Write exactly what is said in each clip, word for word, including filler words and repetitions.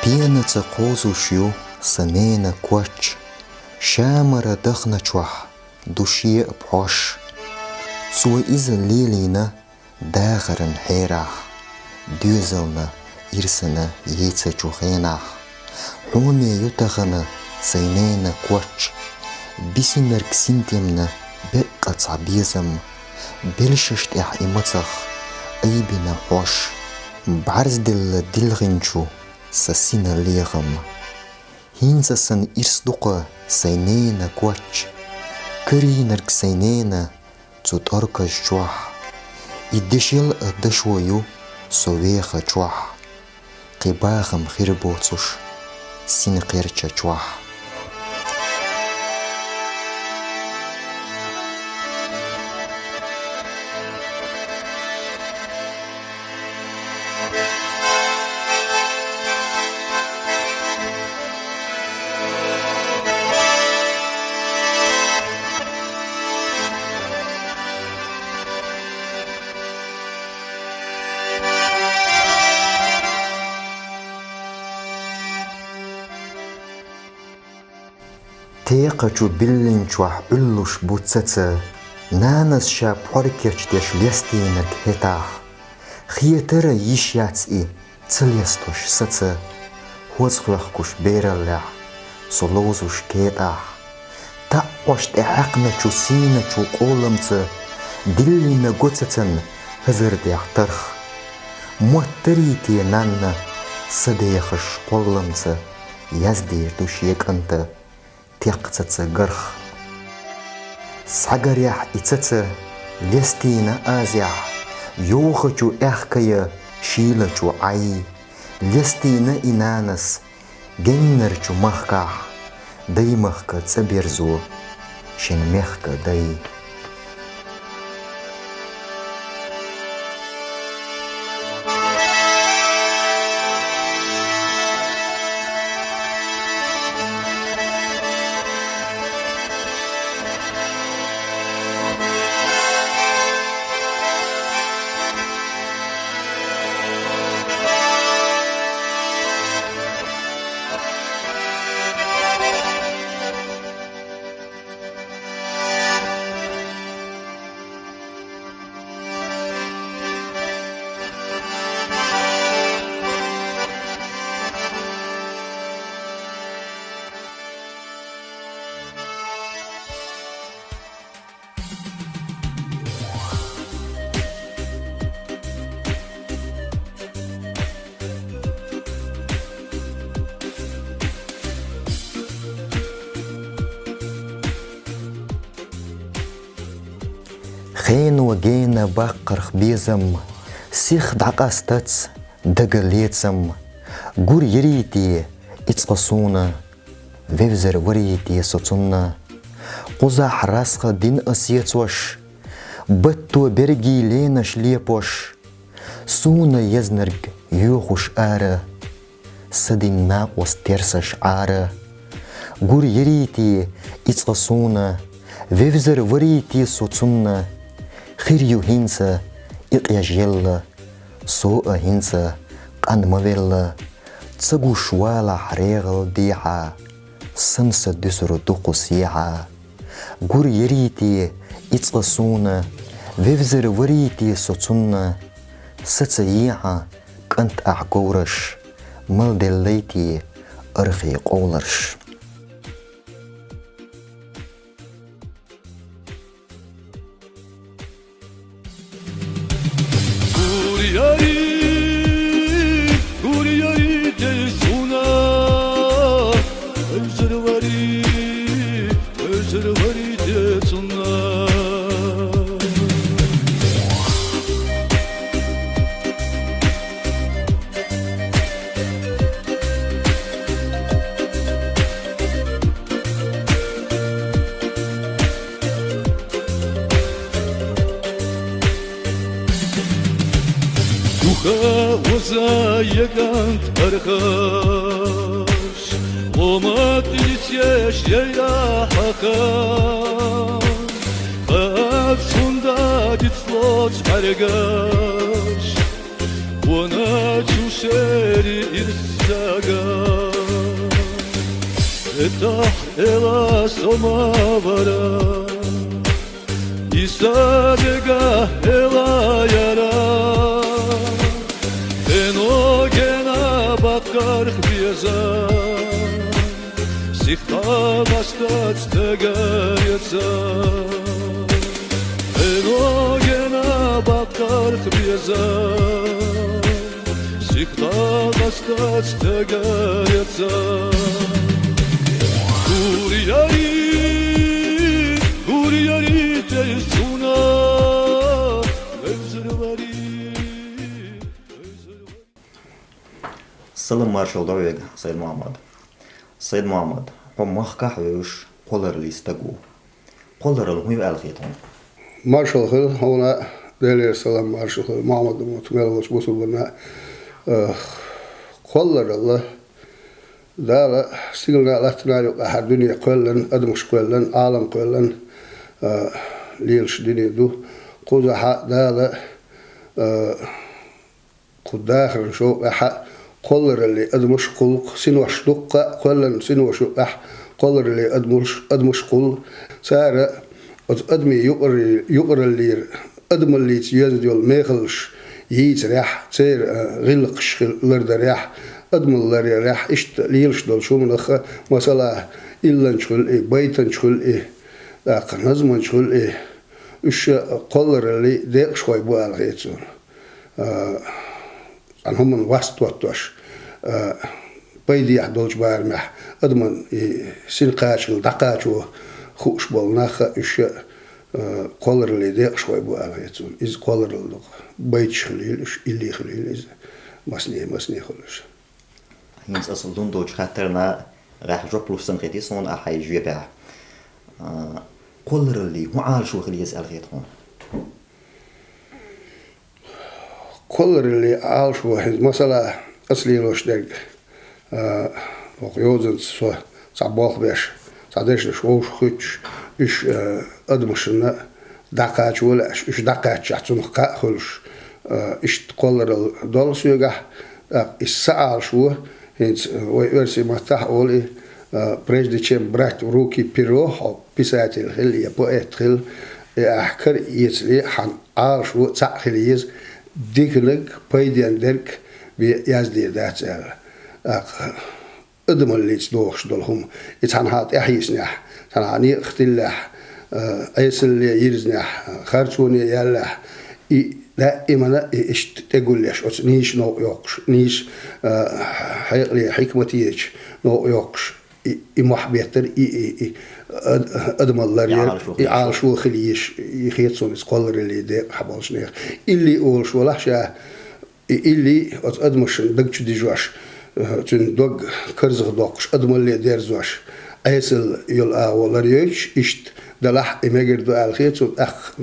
Денаца кхозуш ю са нена коч, Шамара дахначохь ду шиъ а пхьош. Цо иза лелийна дахаран хьерахь, доьзална ирсана йийцачу хенахь. Хьоме ю тахана сайн нена коч, бисинарг синтемна беккъа цхьа безам, белшаш тӀехь и мацах айбина хьош, бӀарзделла дилгӀинчу сан сина лехам. ХӀинца сан ирс ду-кха сайн нена коч, карийнарг сайн нена цу тӀорказ чохь. И дешел а дашо ю со вехачохь, кхин бахам хир боцуш синкхерча чохь. Текхачу биллинчохь Ӏуьллуш бу цаца, нанас ша пхьор кечдеш лестийнарг хӀетахь. Хетара йиш яц и, ца лестош саца. ХӀоз хьоьхкуш бераллехь, со ловзуш кетӀахь. ТаӀош тӀе хьаькхначу сийначу къоламца диллина го цацан хӀазар тӀехь тарх. Моттарий те нанна са дехаш кхолламца яздийр ду шен кӀанта текхцаца гарх. Схьагарехь и цаца лестийна азехь, йовхачу аьхкая шийлачу Ӏай, лестийна и нанас геннарчу махкахь, даймахка цӀа берзо шен мехка дай. Хено гена баккхарх безам, сих дӀакъастац дага лецам. Гур ярий те и цкъа суна, вевзар варий те со цунна? Кхузахь расха дин а сецош, батто берги ленаш лепош, суна езнарг йоьхуш ара, са дин накъост терсаш Ӏара. Гур ярий те и цкъа суна, вевзар варий те со цунна? Хир ю хӀинца и къежъелла, со а хӀинца къан ма велла. Ца гуш валахь регӀал дехьа, сан са дуьсур ду кху сехьа. Гур ярий те и цкъа суна, вевзар варий те со цунна? Саца ехьа кӀант ахь говраш, мал деллай те архи къовларш. Гур ярий, гур ярий те суна, вевзар варий, вевзар варий те цунна. Духа оза еган архаш, ломат исеш ея хакаш, хад сунда дицлоц аргаш, вона чушери ирс Дага, это хила сомавара, иса дега хила яра, хеногена бакарх беза, сихта бастац тага яца, хеногена бакарх беза. Сихта бастац тага яца. Гур яри, гур яри тез цуна, эзрвари, эзрвари. Салам маршал да вега, Сайд Мухаммад. Сайд Мухаммад, хьо махкахь вевш кхоллараллий стаг ву. Кхолларалла хӀун ю аьлла хета хьуна? Маршал хила хьуна, Делера салам маршал хила, Мухаммад уммат мел волчу бусулбанна, э, кхолларалла. Дала стигална а, латтана а юкъахь дуьне кхоьллина, адамаш кхоьллина, Ӏалам кхоьллина, э, лелаш дуьне ду. Кхузахь Дала, э, кху дахаран шовкъехь а кхоллараллий адамаш кхуллу, синош дуккха а, кхоьллина синош юкъахь кхоллараллий адамаш, адамаш кхуллу. Цара оцу адамийн юкъар-, юкъараллера, адамаллица йоьзна йолу мехаллаш йийцарехь, церан, а, гӀиллакхаш хила лардарехь, адамалла ларъярехь, иштта лелаш долчу хӀуманах, масала, илланча хуьлу и, байтанча хуьлу и, тӀаккха назманча хуьлу и, уьш кхоллараллий декъашхой бу аьлла хета суна. А, цхьана хӀуманна васт тоттош, а, пайдехь долчу барамехь адаман и синкхачалла дӀакхачо хууш болу нах а, уьш а, а, кхоллараллий декъашхой бу аьлла хета суна. Иза кхолларалла ду-кх. Байташ хуьлийла уьш, илли хуьлийла иза, масне, масне хуьлу уьш. ХӀинца аса лун долчу хаттарна гӀехь жоп луш санна хетий суна ахь хьайн жоьпехь. А, кхоллараллий хӀун Ӏалашо хила еза аьлла хета хьуна? Кхоллараллий Ӏалашо хӀинца, масала, аса лелош дерг, а, оха йозанца со цхьа болх беш, цхьа дешнаш вовшах хуьттуш, уьш, а, адамашна дӀакхачо лаьаш, уьш дӀакхаьччахь цунах кхаъ хуьлуш, а, иштта кхолларалла долу соьгахь, тӀаккха и са Ӏалашо, хӀинца вай оьрсийн маттахь а олу и, а, прежде чем брать в руки перо, хьо писатель хила я поэт хила, и ахь кара эцале, хьан Ӏалашо цхьаъ хила еза, диканиг, пайденна дерг бен яздийр дац аьлла. ТӀаккха адамаллица дохуш долу хӀума. И цхьанхьа тӀаьхьа йиснехь, цхьанхьа некъах тиллехь, а, Ӏесалле йирзинехь, харцоне яьллехь, и даимана и иштта тӀегуллеш, оцу нийса новкъа йоккхуш, нийса, а, хьекъале, хьикматечу новкъа йоккхуш, и, и мохь беттар, и, и, и, ад-, адамалла ларъяр, и Ӏалашо хила еза, и хета суна иза кхоллараллий декъахь болчу нехан. Илли олуш валахь ша, и илли оцу адамашна даг чу дижош, э, цуьнан дог карзахдоккхуш, адамалле дерзош, Ӏесалла йолу агӀо ларйойтуш, иштта далахь, и мегар ду аьлла хета суна, тӀаккха,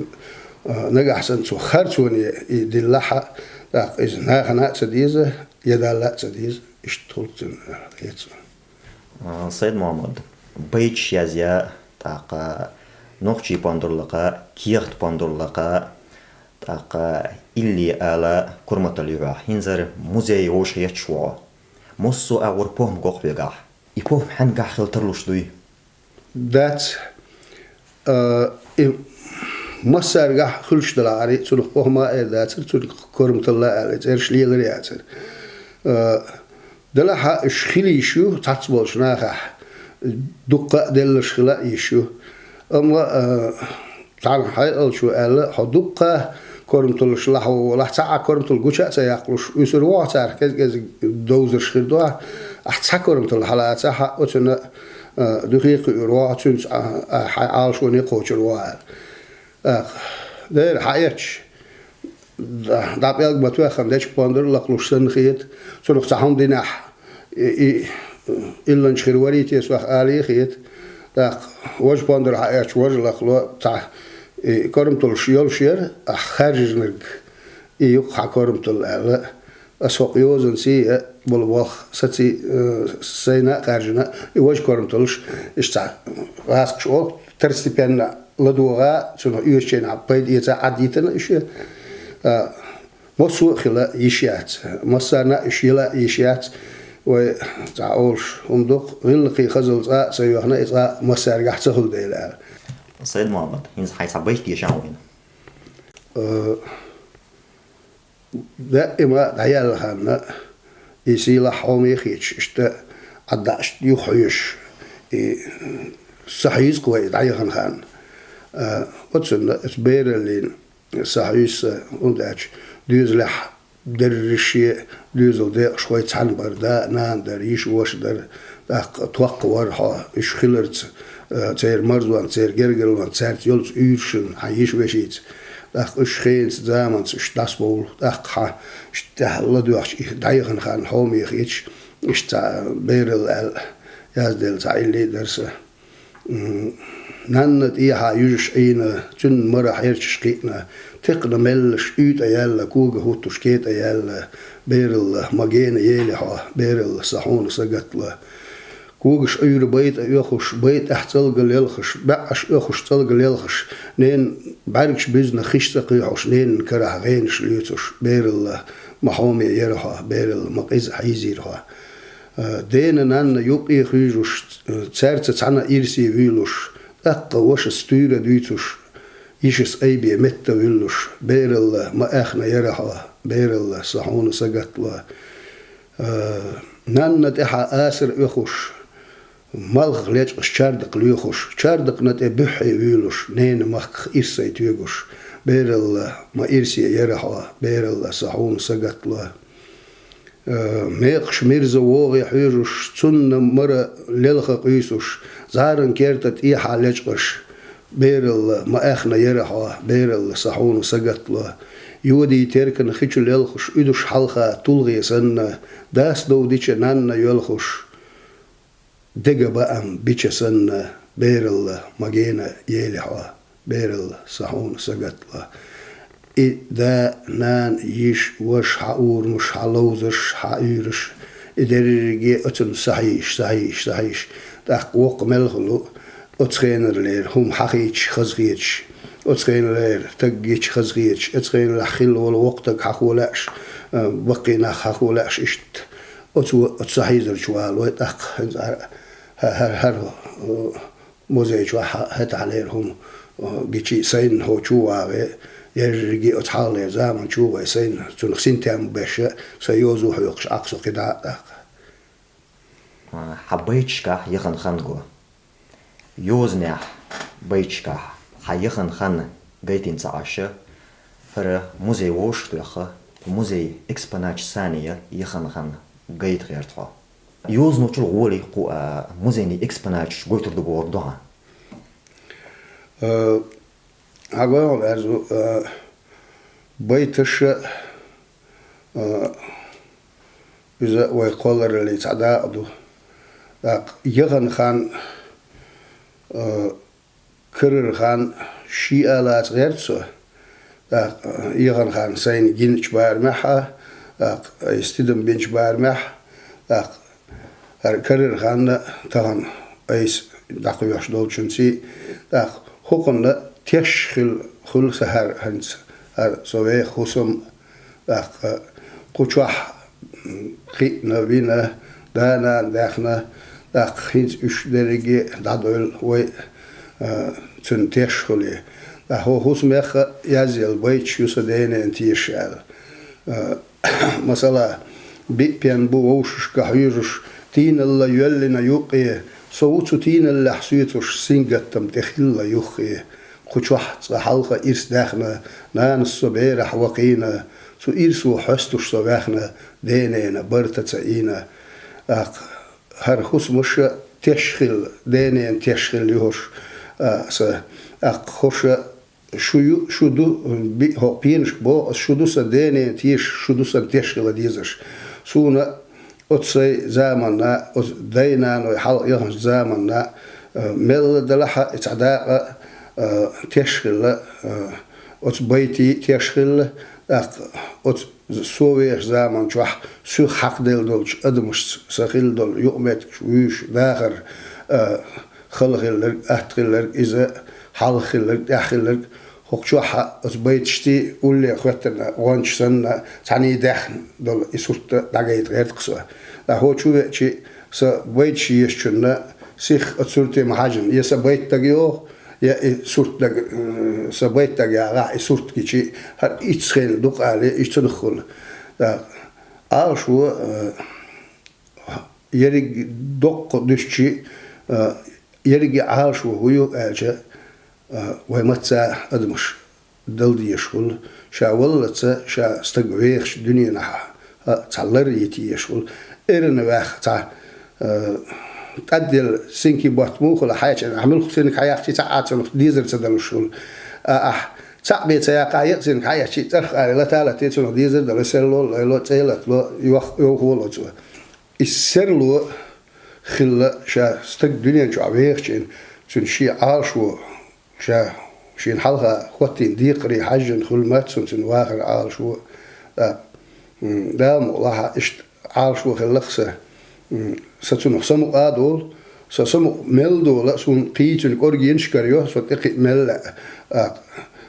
э, нагахь санна цо харцоне и диллахь а, тӀаккха иза нахана а ца деза, я Далла а ца деза, иштта хуьлу цуьнан аьлла хета суна. А, Сайд Мухаммад, байташ язъян, тӀаккха нохчийн пондар лакха, кехат пондар лакха, тӀаккха илли ала корматалла ю хьох. ХӀинца музей вовшахъетташ ву хьо. Массо а агӀор похӀма го-кх хьоьгахь. И похӀма хьаьнгахь хила тарлуш дуй? Дац. А, и массаьргахь хуьлуш далахьара, цунах похӀма а эр дацара, цунах корматалла а аьлла, цӀераш лелар а яцара. А, делахь а уьш хила йиш ю цхьацца болчу нахехь, дуккха а делларш хила а йиш ю. Амма, а, цхьана хьекъалчо аьлла, хьо дуккха корматаллаш лахьо волахь, цхьа а корматалла гуча а ца яккхалуш, уьсур ву хьо царах кӀез-кӀезиг довзарш хир ду хьан, ахь цхьа корматалла хьалацахь а, оцунна, а, дуьхе а кхуьур ву хьо, цуьнца, а, а, хьайн Ӏалашоне кхочур ву хьо аьлла. ТӀаккха, дера, хьаэцча, дӀа-, дӀа пӀелг ма тоьххана дечиг пондар лакхалуш санна хета, цунах цхьа хӀума динехь, и, и, илланча хир варий те сох алий хета. ТӀаккха важа пондар хьаэцча, важа лакхало, цхьа, и, корматаллаш йолуш яра, ахь хаьржинарг, и ю-кх хьан корматалла аьлла. Аса хӀокху йозанций а болу болх саций, э, сайна а хаьржина, и важа корматаллаш, иштта цхьа гӀазкхаша олу, второстепенно ладогӀа, цунах оьшучу хенахь пайда эца Ӏаддитина уьш. А, массо а хила йиш яц, массарна а уьш йила йиш яц. Вай цхьа олуш хӀума ду-кх, гӀиллакхе хазалла цкъа а ца йоьхна, и цкъа а массаьргахь ца хуьлу дела аьлла. Сайд-Мохьмад, хӀинца хьайн цхьа байт дешахьа вайна. Э, даима дӀаяьлла ханна, и сийлахь хьоме хеташ, иштта Ӏадда иштта юхахьоьжуш, и са хьийза-кх вай дӀаяхана ханна. Э, оцунна, оцу бераллина са хьийза, хӀунда аьлча доьзалехь дерриге а доьзал декъашхой цхьаьна бара, да а, нана а дара, йиша а, ваша а дара. ТӀаккха тхох вара хьо, уьш хиларца, э, церан марзонца, церан гергарлонца, цаьрца йолчу уьйрашна хьан йиша-вешица. ТӀаккха уьш хенаца, заманца уьш дӀасабовлу, тӀаккха хьан иштта тӀехь ладоьгӀча, и дӀаяхана ханна хьоме хеташ, иштта цхьа бералла аьлла язделла цхьа илли дара сан. М, нанна тӀехьа юьжаш Ӏийна, цуьнан мара хьерчаш кхиъна, текхна меллаш уьйтӀа яьлла, кога хӀуттуш кетӀа яьлла, бералла, ма гена ели хьо, бералла, сан хьуна сагатла. Когаш Ӏуьйра байтӀа оьхуш, байтӀехь цӀалга лелхаш, баьӀаш оьхуш цӀалга лелхаш, ненан бӀаьргаш буьзна хиш цӀа кхуьйхьуш, ненан карахь гӀенаш лоьцуш, бералла, ма хьоме яра хьо, бералла, ма къиза хьийзийра хьо. Дена-нанна юккъе хуьйжуш, цаьрца цхьаьна ирсе вуьйлуш, тӀаккха вашас туьйра дуьйцуш, йишас айбе метта вуьллуш, бералла, ма аьхна яра хьо, бералла, сан хьуна сагатла. Нанна тӀехьа асар оьхуш, малхах лечкъаш чардакх лоьхуш, чардакхна тӀе буьххье вуьйлуш, ненан махках ирс сайн тоьгуш, бералла, ма ирсе яра хьо, бералла, сан хьуна сагатла. Э, мекхаш мирза вогӀе хьоьжуш, цунна мара лелха къуьйсуш, зӀаран керта тӀехьа лечкъаш, бералла, ма аьхна яра хьо, бералла, сан хьуна сагатла. Йодий теркан хи чу лелхаш, уьдуш хьалха тулгӀе санна, дас довдича нанна йоьлхуш, дега баам бича санна, бералла, ма гена ели хьо, бералла, сан хьуна сагатла. И да, нана, йиша, ваша, хьан урамаш, хьан ловзарш, хьан уьйраш, и дерриге оцунна са хьийзаш, са хьийзаш, са хьийзаш. ТӀаккха воккха мел хуьлу, оцу хенаралера хӀума хьан хийча хаза хеташ, оцу хенаралера таг гича хаза хеташ, оцу хенаралехь хилла волу воккха таг хьахо лаьаш, а, баккхий нах хьахо лаьаш иштта. Оцу, оцу са хьийзарчу валой тӀаккха, хӀинца хӀара, хӀара, хӀара, хӀара, э, музей чохь хӀетахьлера хӀума, э, гичи сайна хӀо чу вагӀе, ерриге оцу хьалхалера заман чу вай сайна, цунах синтем беш, сан йоза хьоькхуш Ӏа-кх со кхидӀа а тӀаккха. А, хьан байташкахь яхана хан го. Йозанехь байташкахь хьан яхана хан гайтина ца Ӏаш, хӀара музей вовшахтоьхна, музей экспонаташ санна яхана хан гайта гӀерта хьо. Йозаночул гӀоле кху, а, музейный экспонаташ гойтур ду бохург ду хьан? Э, хьан гой хьо, Баьрзу, э, байташа, э, иза вай кхоллараллица цхьа дакъа ду. ТӀаккха яхана хан, э, карара хан шиъ а лаца гӀерта со, тӀаккха, э, яхана хан сайна гиначу барамехь а, тӀаккха, айса тидам бинчу барамехь а, тӀаккха, хӀара карара хан а тахана айса дӀакхоьхьуш долчунций, тӀаккха хӀокхунна теш хила хуьлу сан хӀара хӀинца, хӀара со веха хӀусам, тӀаккха кху чохь, м, кхиъна, вина, да-нана даьхна, тӀаккха хӀинца уьш дерриге дӀадоьлла вай, а, цуьнан теш хуьлий. ТӀаккха хӀо хӀусамех а язъелла байташ ю сан денена тешаш аьлла. А, масала, биъ пен бу вовшашка хьуьйжуш, тийналла йоьллина юккъе, со ву цу тийналлехь соьцуш, сингаттам тӀе хилла юххе. Кху чохь цкъа хьалха ирс даьхна, нанас со берахь вакхийна, цу ирсо хьоьстуш со ваьхна, денена барта ца ийна. ТӀаккха хӀара хӀусамаш а теш хилла, денена теш хилла ю хӀорш, а, сан. ТӀаккха хӀорш а шу ю, шу ду, биъ хӀокху пенашка боху ас, шу ду сан денена тешаш, шу ду сан теш хила дезаш. Суна оцу сайн заманна, оцу дай-наной хьалха яханчу заманна, а, мелла делахь а и цхьа дакъа, а, теш хилла, а, оцу байтий теш хилла, тӀаккха оцу со вехачу заман чохь суьх хьакхаделла долчу адамашца сан хилла долу юкъаметтигаш, вуьйш, дахар, а, хала хилларг, атта хилларг, иза хьалха хилларг, тӀаьхьа хилларг, ХӀокху чохь оцу байташций улле хӀоьттина гӀончаш санна, цхьаьний даьхна долу и сурт дӀагайта гӀерта-кх со. ТӀаккха хӀокху чу веача, сан байташ езачунна сиха оцу сурте ма хьаьжжина, я сан байт дага йогӀу, я и сурт дага, м, сан байт дага ягӀахь, и сурт гича, хӀара иццахийна ду-кх алий, и цунах хуьлу. ТӀаккха Ӏалашо, э, ерриг доккха дуьстича, э, ерриге Ӏалашо хӀун ю аьлча, э, вай мацца адамаш дала дезаш хуьлу, ша валлалц ша стаг вехачу дуьненахь, а, цхьа лар йита езаш хуьлу. Эрна ваьхна цхьа, э, тӀадделла синкий ботт муха хуьлу хьаьчча, ахь муьлхха синаг хьаяьккхича, цхьа а цунах дезар ца далуш хуьлу. А ахь цхьаъ бен ца яккха, хьаекъа синаг хьаяьккхича, цӀарах алий латалатий, цунах дезар дала, серло а лайло, цӀе а латало, йох-, йовхо а ло цо. И серло хилла ша стаг дуьнен чохь вехачийн, цуьнан шен Ӏалашо, ша шена хьалха хӀоттийна декхарий хьаьжжина хуьлу мац цунна цуьнан вахаран Ӏалашо. ТӀаккха, м, Дала мукъ лахь, иштта Ӏалашо хилла-кх сан. М, сан цунах самукъа а долу, сан самукъа мел долу а суна кхин цуьнан кӀоргенаш карайо, со тӀекхиъ мел лаьа. ТӀаккха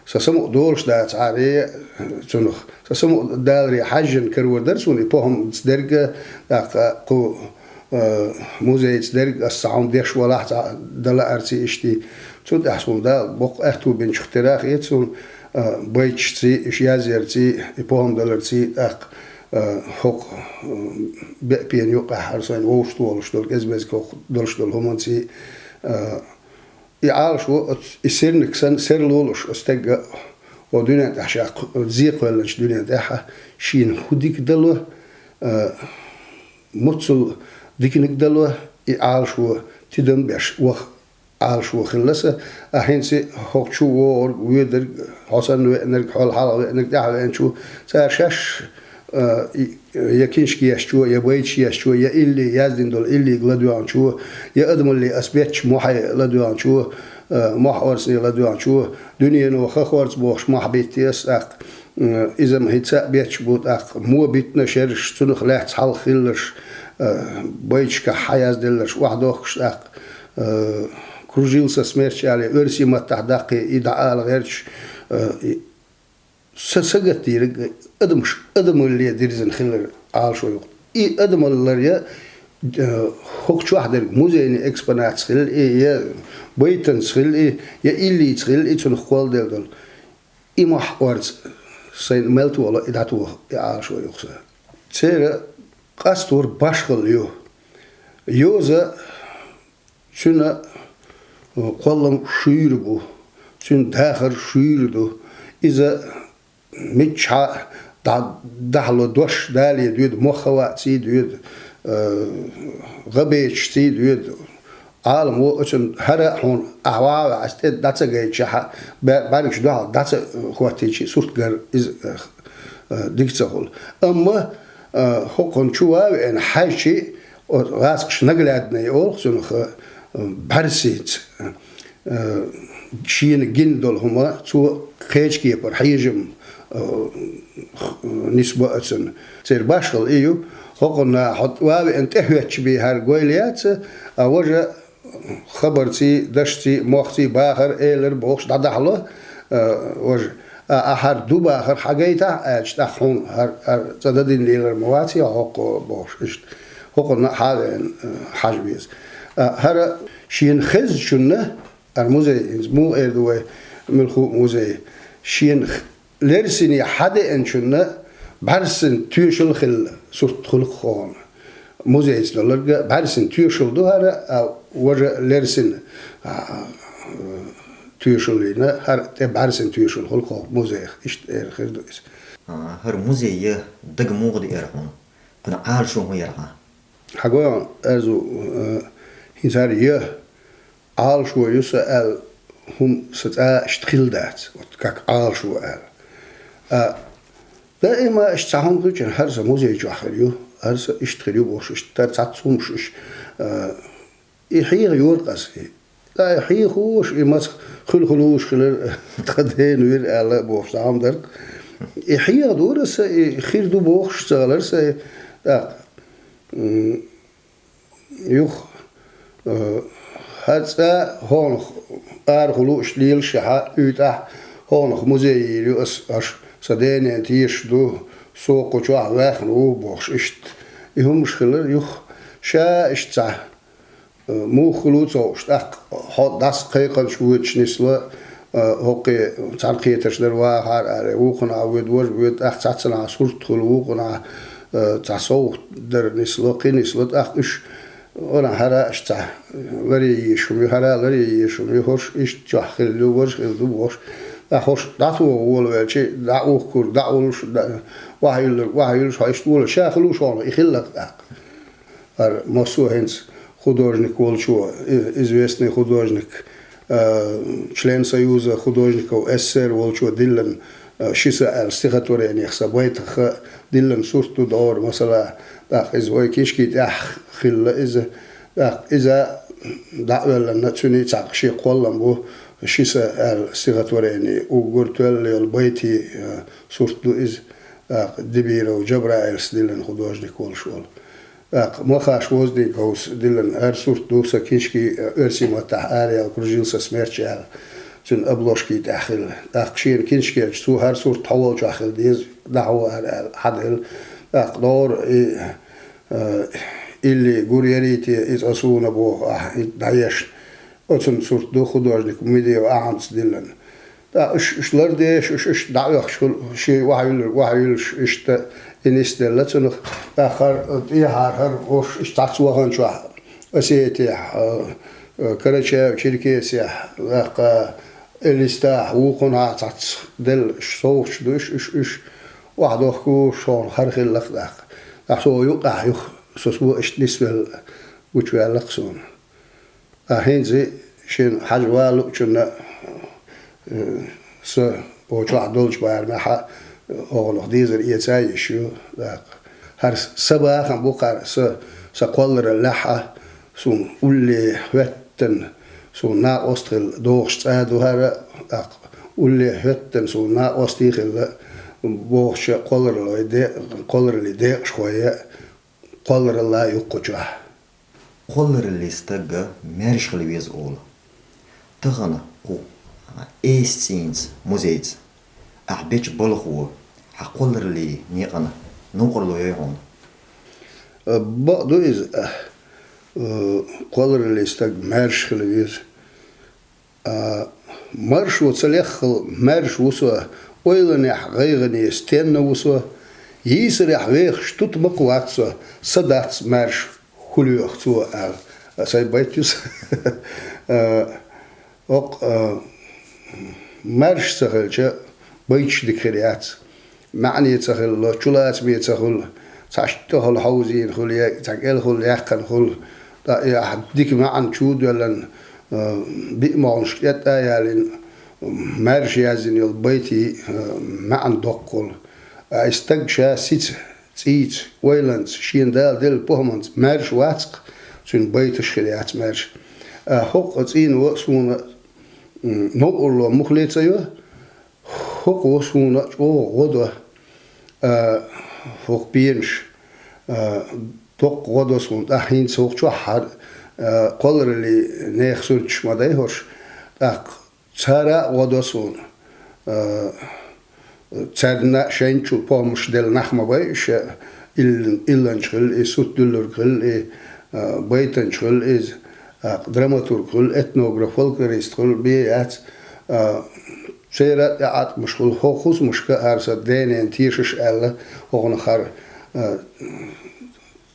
сан самукъа долуш дацахьара цунах. Сан самукъа даларе хьаьжжина карор дара суна и похӀмаца дерг а, тӀаккха кху, э, музейца дерг а, ас цхьа хӀума деш валахь, цхьа дан лаарций иштта. Цу тӀехь суна Дала боккха аьтту бинчух тера а хета суна, э, байташций, уьш язъярций, и похӀма даларций, тӀаккха, э, хӀокху, э, беа пена юкъахь хӀара сайна вовшахтохуш долу, кӀезиг-мезиг хӀокху долуш долу хӀуманций, э, И Ӏалашо оцу, и сирник санна, серло луш оцу стегга, о дуьнен тӀехь ша кх-, зе кхоьллинчу дуьнен тӀехь шена хӀун дика дало, а, муьлхха диканиг дало, и Ӏалашо тидам беш ваха Ӏалашо хилла сан, а хӀинца хӀокху чу вогӀург, воьдург, хьо санна веанарг, хьол хьалха веанарг, тӀаьхьа веанчо, цара шаьш, а, и, я киншка ешчо, я байташ ешчо, я илли, яздина долу иллига ладоьгӀначо, я адамалле ас бетташ мохье ладоьгӀначо, а, мохь орцане ладоьгӀначо, дуьнено ха хорца бохуш мохь битти ас тӀаккха, м, иза-м хӀинца а бетташ бу тӀаккха, мо битина шераш, цунах лаьцна хьалха хилларш, а, байташкахь хьаязделларш охьадохкуш тӀаккха, а, кружился смерч аьлла, оьрсийн маттахь даккхий, и дӀаала гӀерташ, а, и, Сан сагатдийриг адамаш адамалле дирзина хилар Ӏалашо ю-кх. И адамаллара, э, хӀокху чохь дерг музейный экспонатца хила и, я байтанца хила и, я иллица хила и, цунах кхолладелла долу. И мохь орца сайна мел тохало, и дӀатоха и Ӏалашо ю-кх сан. Церан къастор башхалла ю. Йоза Цуьнан, э, кхоллам шуьйра бу, цуьнан дахар шуьйра ду. Иза миччахьа дӀа-, дахьало дош дале доьду, мохь а ваъций доьду, э, гӀа бечашций доьду. Ӏаламо оцунна хӀара а хьуна ахь ваха а ваьӀас тӀе дӀа ца гайтчахьа, бӀа-, бӀаьргаш дуьхьал дӀа ца хӀоттийча, сурт гар иза, э, э, дика ца хуьлу. Амма, э, хӀокхунна чу ван а веана хьаьжча, Оцу гӀазкхаша наглядный олу цунах, э, бӀаьрсинца, э, шена гина долу хӀума цо кхечу кепара хьежам, э, х-, нисбо оцунна. Церан башхалла и ю, хӀокхунна хьо ван а веана тӀехӀоьттича бен хӀара гойла яц, а важа хабарций, дашций, мохций бахар, элар бохуш дӀадахьало, э, важа. А, ахьар ду бахар хьагайтахь, аьлча, тӀаккха хьуна хӀара, хӀара цкъа дан дина лелар ма вац я хӀокхо бохуш иштта. ХӀокхунна а хьа а веана, э, хьажа веза. А, хӀара шена хезначунна, хӀара музей, хӀинца муха эр ду вай, муьлхха а музей, шена х-, лерсине хьадеанчунна бӀаьрсина тоьшалла хилла сурт хуьлу-кх хӀокхунна. Музейца доларг бӀаьрсина тоьшалла ду хӀара, а важа лерсина, а, тоьшаллина, хӀара тӀе бӀаьрсина тоьшалла хуьлу-кх хӀокху музейх, иштта эр хир ду иза. А, хӀара музей я дага муха деара хьуна? Кхуьнан Ӏалашо хӀун яра хьан? Хьан гой хьуна, аьрзу, э, хӀинца хӀара я Ӏалашо ю сан аьлла хӀума сан цкъа а иштта хилла дац, вот как Ӏалашо аьлла. А, даима иштта цхьа хӀума хилча, хӀара сан музей чохь хир ю, хӀара сан иштта хир ю бохуш, иштта тар цхьацца хӀумаш уьш, а, и хьеха йора-кх ас и. Ткъа и хьехош, и маца хуьлу-хуьлуш хилар, тхан дена вира аьлла бохуш, цхьа хӀума дара-кх. И хьеха дора сан, и хир ду бохуш ца хилар сан, и тӀаккха, м, Юха, э, хӀара цкъа хьуна арахула лууш лелаш шаьхьа уьйтӀахь, Хьонах музей йийр ю ас, аш са денен тешаш ду, со кху чохь ваьхна ву бохуш иштта. И хӀумаш хилар юха ша иштта цхьа, э, муха хилу ца хууш, тӀаккха хьо дӀаса кхайкханаш воьдуш нисло, э, хӀокхе цхьаьна кхетарш дара вахар аьлла, вукхунахь воьду, важа воьду, тӀаккха цхьаццанахь сурт хуьлу, вукхунахь, э, цхьа совгӀат дара нисло, кхин нисло, тӀаккха уьш Вара хӀара аш цхьа ларъе езаш хӀума ю, хӀара ларъе езаш хӀума ю, хӀорш иштта чохь хилла ю, важа хилла ду бохуш. ТӀаккха хӀорш дӀатоха волавелча, дӀа ухкур, дӀа уллуш, дӀа, охьаюллург охьаюллуш, хьо иштта волавелча, ша хилуш хьуна, и хилла-кх тӀаккха. ХӀара массо а хӀинца художник волчо, и-, известный художник, э, член Союза художников С С С Р волчо диллина, э, ши са аьлла стихотворенех, сан байтах диллина сурт ду догӀур, масала, тӀаккха иза вай книжки тӀехь хилла иза. ТӀаккха иза дӀа а воьллина, цуьнан цхьаъ шен кхоллам бу, ши са аьлла стихотворени, уггар тоьлла йолу байтийн, э, сурт ду иза. ТӀаккха Дибиров Джабраилс диллина художник волуш волу. ТӀаккха Махаш Воздниковс диллина хӀара сурт ду, сан книжки, э, оьрсийн маттахь араяьлла «Кружился смерч» аьлла, цуьнан обложки тӀехь хилла. ТӀаккха шена книжкехь цо хӀара сурт хьо волчохь хила деза, дӀахьо хӀара аьлла, хьаделла. ТӀаккха догӀур и, э, илли гур ярий те, иза ас вуна боху ахь, и дӀаешна. Оцунна сурт ду художник Медеев Ахьмадс диллина. ТӀаккха уьш, уьш лардеш, уьш, уьш дӀаоьхуш хуьлу, шен охьаюллург охьаюллуш, иштта и нисделла цунах. ТӀаккха хӀара, тӀехьара хӀара, уьш, уьш цхьацца ваханчохь, Осетехь, э, э, Карачаево-Черкесехь, тӀаккха Элистахь, вукхунахь цхьацца делла, уьш совгӀаташ ду, уьш, уьш, уьш охьадохкуш, хьуна хӀара хилла-кх тӀаккха. ТӀаккха со юкъахь юха, со, со иштта нисвелла, гучуваьлла-кх суна. Ткъа хӀинца шен хьажа валучунна, э, са очохь долчу барамехь, э, оха дезар эца а йиш ю, тӀаккха. ХӀара сан бахам бу, хӀара сан, сан кхоллараллехь а, суна улле хӀоьттина, суна накъост хилла дохуш цӀа ду хӀара, тӀаккха улле хӀоьттина суна накъостий хилла бохучу кхоллараллин де-, кхоллараллин декъашхой, кхолларалла ю кху чохь. Кхоллараллин стаг маьрша хила веза олу. Тахана кху эса цӀийнца, музейца ахь бечу балхо хьан кхоллараллин некъана новкъарло йой хьуна? Э, бакъ ду иза, э, кхоллараллин стаг маьрша хила веза. А, маршо ца леххал, маьрша ву со, ойланехь, гӀайгӀане стенна ву со, йийсарехь вехаш тутмакх вац со, са дац маьрша, хӀу лоьху цо аьлла. А, сайн байт ю сан. А, оккха, а, маьрша ца хилча, байташ дика хир яц. МаьӀне ца хилла, чулацаме ца хуьлу, цхьа тӀехула хьовзийна хуьлу, я цхьа кӀелхула яьккхина хуьлу, ткъа и ахь дика маьӀна чу а доьллина, а, биъ могӀанашка тӀетта а ялийна, маьрша яздина йолу байтийн, а, маьӀна доккха хуьлу. А и стаг ша сица, цӀийца, ойланца, шена Дала делла похӀманца маьрша вац-кх, цуьнан байташ хир яц маьрша. А хӀокху цӀийно суна, м, новкъарло мухле ца йо, ХӀокхо суна чӀогӀа гӀо до, а, хӀокху пенаш, а, доккха гӀо до суна, тӀаккха хӀинца хӀокху чохь хӀара, а, кхоллараллин нехан суьрташ ма дай хӀорш, тӀаккха цара а гӀо до суна. А, царна шайна чу похӀмаш делла нах ма бай уьш, ил-, илланча хила и, сурт дуьллург хила и, а, байтанча хила иза, а, драматург хила, этнограф, фольклорист хила, бен яц, а, церан а тӀеӀаткъамаш хуьлу, хӀокху хӀусамашка хӀара сан денен тешаш аьлла, хӀокхунах хӀара, а,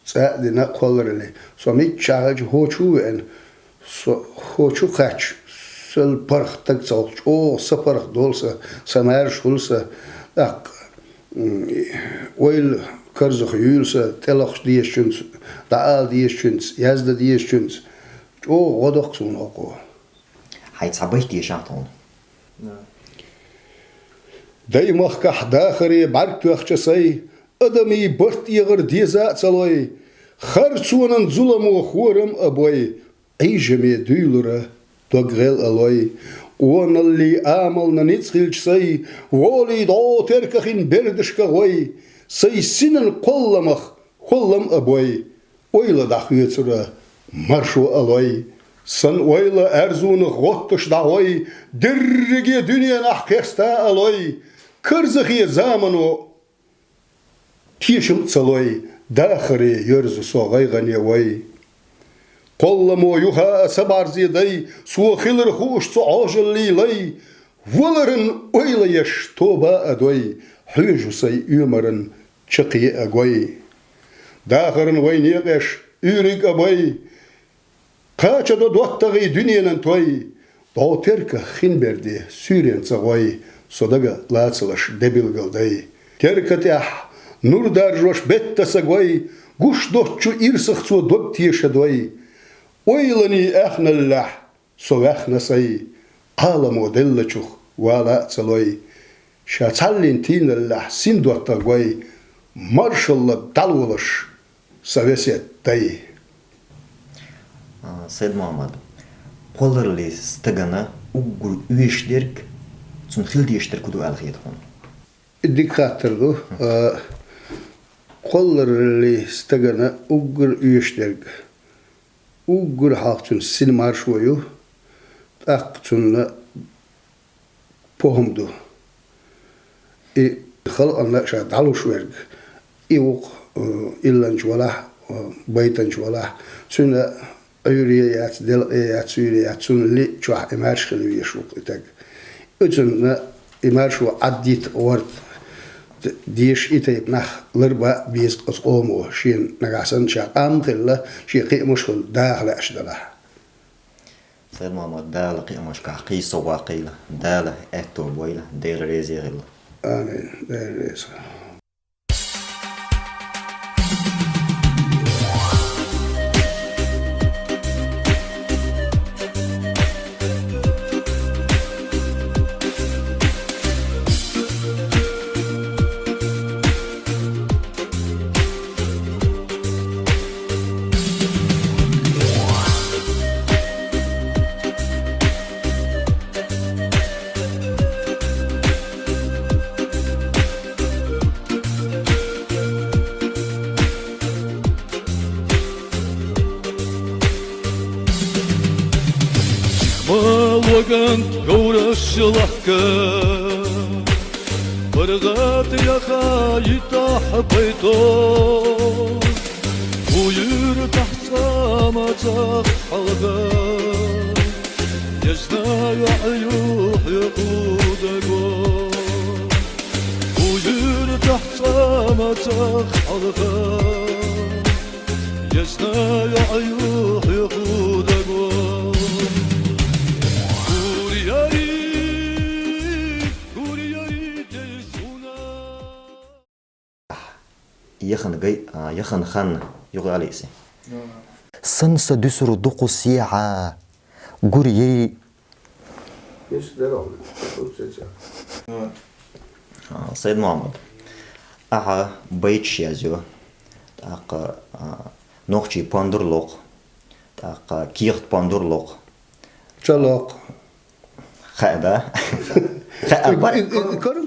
цӀа а дина кхоллараллин. Со миччахь хилча хӀокху чу а веана, со хӀокху чу кхаьчча, сел паргӀат стаг ца хуьлу, чӀогӀа са паргӀат долу сан, сан маьрша хуьлу сан, тӀаккха, м, ойла карзах юьйлу сан, тӀелахча дезачуьнца, дӀаала дезачуьнца, яздан дезачуьнца, чӀогӀа гӀо до-кх суна хӀокхо. Хьайн цхьа байт дешахь тхуна. Даймахкахь дахаре бӀаьрг тоьхча сайн, адамийн барт эгӀар деза а ца лой, харцонан зуламо хӀорам а бой, Ӏийжаме дуьйлура дог гӀел а лой, къоналлин амална ницкъ хилча сайн, волий дӀо теркахин бердашка гӀой, сайн синан кхолламах хӀоллам а бой, ойла дӀахоьцура маршо а лой. Сан ойла аьрзунах гӀотташ дӀагӀой, дерриге дуьненахь кхеста а лой, карзахе замано тешам а ца лой, дахаре йоьрзу со гӀайгӀане вай. Кхолламо юха а ца бӀарзе дай, со хилар хууш цу Ӏожаллий лай, валаран ойла еш тоба а дой, хьоьжу сай оьмаран чаккхе а гой. Дахаран вай некъеш уьйриг а бай, кхача до доттагӀий дуьненан той, дӀо терках хин бер де суьйренца гӀой, со дага лацалаш де билгал дай. Терка тӀехь нур даржош бетта са гой, гуш доцчу ирсах цо дог теша дой. Ойланийн аьхналлехь со ваьхна сай, Ӏаламо деллачух вала а ца лой. Ша цхьаллин тийналлехь син доттагӀ гой, маршалла дӀалолаш са весет дай. А, Сайд-Мохьмад, кхоллараллин стагана уггар оьшуш дерг, цунна хила дезаш дерг хӀун ду аьлла хета хьуна? И дика хаттар ду. А, кхоллараллин стагана уггар оьшуш дерг. Уггар хьалха цуьнан син маршо ю, тӀаккха цунна похӀма ду. И халкъана ша дӀалуш верг, и вукху, э, илланча валахь, э, байтанча валахь, цуьнан Ӏуьйре яц, делкъе яц, суьйре яц, цунна лиъ чохь и маьрша хила везаш ву-кх и таг. Оцунна и маршо Ӏаддита гӀорта дезаш и тайпа нах ларба а беза оцу къомо, шена нагахь санна ша къам а хилла, шен кхиамаш а хилла даха лаьаш далахь. Сайд-Мохьмад, Дала кхиамашкахь кхийса ваккхийла, Дала аьтто бойла, Дела реза хила. Амин. Дела реза. Ма ваган говраш лахка, паргӀат яха йитахь байто, вуьйр тахь цкъа ма цах хьалха, я знаю, Ӏуьйру хьоькху даго. Вуьйр тахь цкъа ма цах хьалха, я знаю, Ӏуьйру хьоькху даго. Гур яри, гур яри, дей суна. Яхан гай, а, яхан хан, юха алиси. Сан са дуьсур ду кху сехьа, гур яй. Иш дерал, А, Сайд-Мохьмад, ахьа байташ язйо, тӀаккха, а, нохчий пандур локху, тӀаккха кехат пандур локху. Ца локху. Хаьа, да? Хаьа, И, бар- и, и, и, кору?